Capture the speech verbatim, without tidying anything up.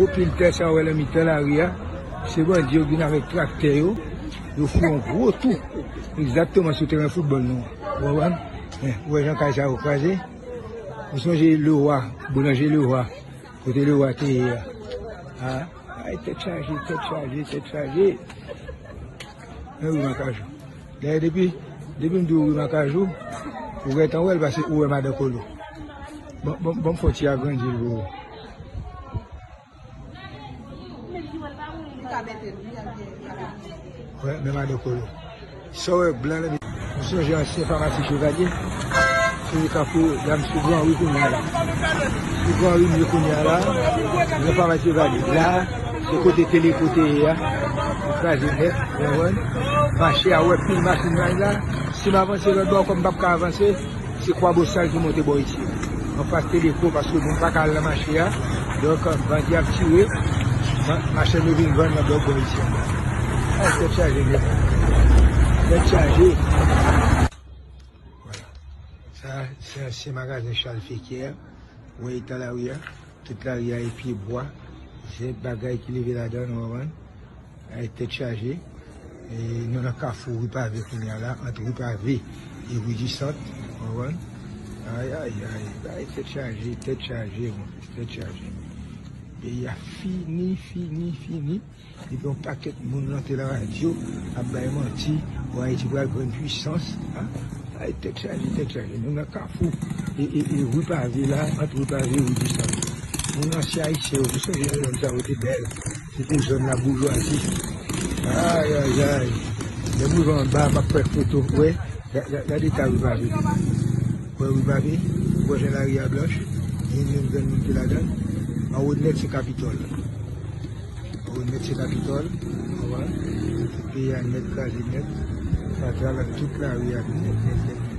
Gwo pil tè sa w wè nan mitan lari a, se bandi yo vin avèk traktè yo, yo fè yon gwo tou, egzakteman sou teren foutbòl nou an. Ou konprann? Eh, ou wè jan kay sa yo kraze? Ou sonje Lewa, boulanje Lewa, kote Lewa te ye a? Ah, ay, tèt chaje, tèt chaje, tèt chaje. Men wi, Makajou. Dayè, depi, depi m di w wi, Makajou, ou gentan wè l, paske ou wè madan Kolo. Bon, bon, bon, fò ti agrandi l pou ou. Wè, men madan Kolo. Sa w wè blan nan, m sonje ansyen famasi Chevalye. Se kafou, la m sou Gran Ri kounye a la. Sou Gran Ri m ye kounye a la. Nan famasi Chevalye. La, se kote Teleco te ye a. Li kraze nèt, ou konprann? Mache a, ou wè pil machin nan la. Si m avanse lòt bò, kòm m p ap ka avanse, se Kwabosal ki monte bò isi. Anfas Teleco, paske moun pa ka al nan mache a. Donk, bandi ap tire, ma-, machann yo vin vann nan lòt bò isi. Ay, tèt chaje nèt. Tèt chaje. Vwala. Sa, se ansyen magazen Charles Fequière. Ou wè eta lari a? Tout lari a e pye bwa. Se bagay ki leve ladan, nou konprann? Ay, tèt chaje. E nou nan kafou Ri Pave kounye a la, ant Ri Pave e Ri di Sant, ou konprann? Ay, ay, ay, ay, tèt chaje, tèt chaje, mon frè, tèt chaje. Peyi a fini, fini, fini. Epi yon pakèt moun rantre nan radyo, ap bay manti, bon, Ayiti pral pran pwisans, a? Ay, tèt chaje, tèt chaje. Nou nan kafou, e, e, e Ri Pave la, ant Ri Pave e Ri di Sant. Moun ansyen Ayisyen yo, nou sonje zòn sa yo te bèl. Se te zòn laboujwazi. Ay, ay, ay. Lè m rive anba, m ap fè foto. Wè, ga-, ga-, gade eta Ri Pave. Wè Ri Pave, wè jan lari a blanch. Gen yon grenn moun ki ladan l. Anwo nèt se Kapitòl. Anwo nèt se Kapitòl. Ou konprann? Tout peyi a nèt kraze nèt. Fatra la, tout lari a nèt, nèt, nèt.